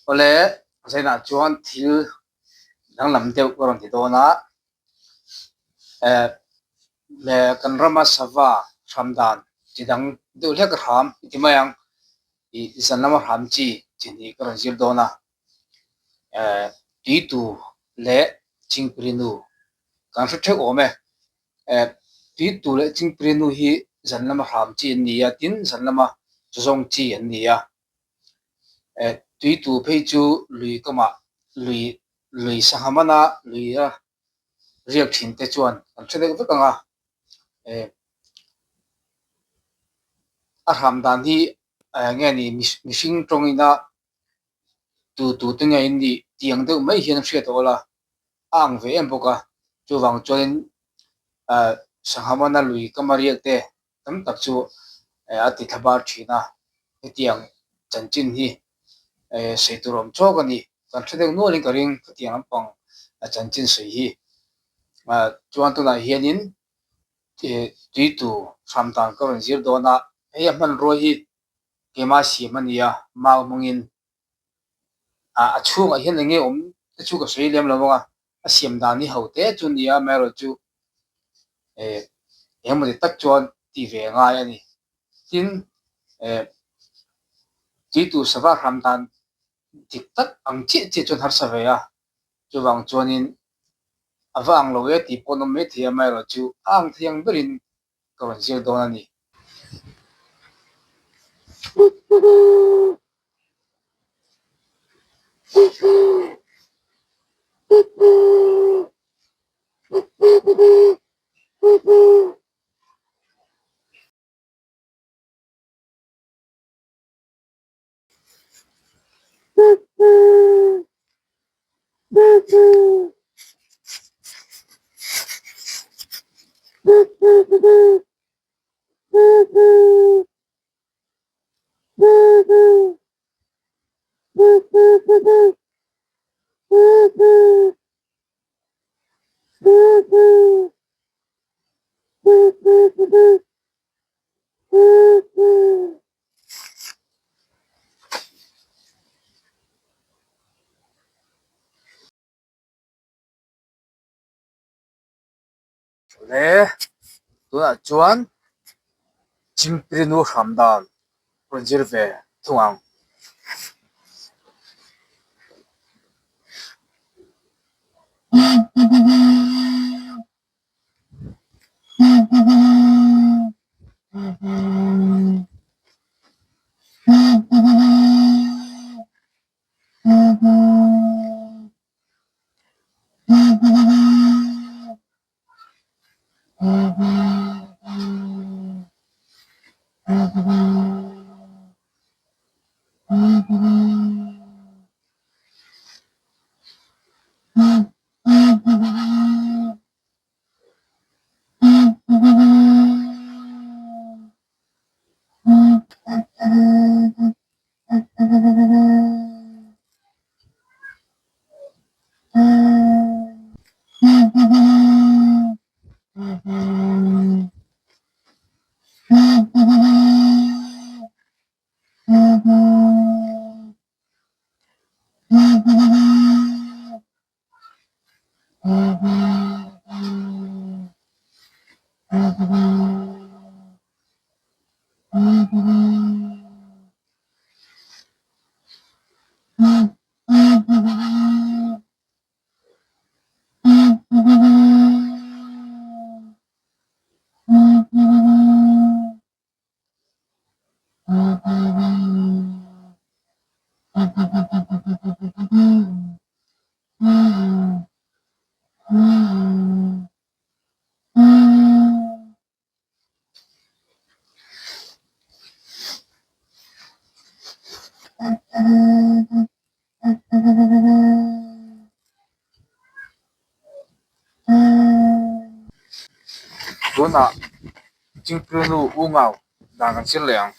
Awle zainah chuan thil danglam deuh ka rawn ti dawn a, eh kan rama sava hram dan chi dang deuh hlek a hram i ti mai ang ih zan lama hram chi chi hnih ka rawn zir dawn a, eh tuitu leh chingpirinu kan hre theuh awm e. Eh tuitu leh chingpirinu hi zan lama hram chi an ni a, tin zan lama chawzawng chi an ni a. Eh tuitu phei chu lui kamah lui lui sangha mana luia riak thin te chuan kan hre deuh vek ang a. Eh a hram dan hi eng nge ni mihring tawngina tu tu te nge in nih tih ang deuh mai hian a hriat awl a, a ang ve em bawk a. Chuvang chuanin ah sangha mana lui kama riak te tam tak chu a ti thla bar thin a, hetiang chanchin hi sawi tur awm chawk a ni. Kan hre deuh nualin ka ring hetiang lampang chanchin sawi hi. Chuan tunah hianin tuitu hram dan ka rawn zir dawn a, hei a hmanrua hi keimah siam a ni a, mau hmangin a chhungah hian eng nge awm te chu ka sawi lem lo ang a, a siam dan hi ho te chu a ni a, amaherawhchu eh engemaw tak chuan tih ve a ngai a ni. Tin, eh tuitu sava hram dan dik tak ang chiah chiah chuan harsa ve a, chuvang chuanin a va ang lo e tih pawh an awm mai thei a, amaherawhchu a ang thei ang berin ka rawn zir dawn a ni. Le tunah chuan chingpirinu hram dan rawn zir ve thung ang. Tunah Chingpirinu u ngau dan kan zir leh ang.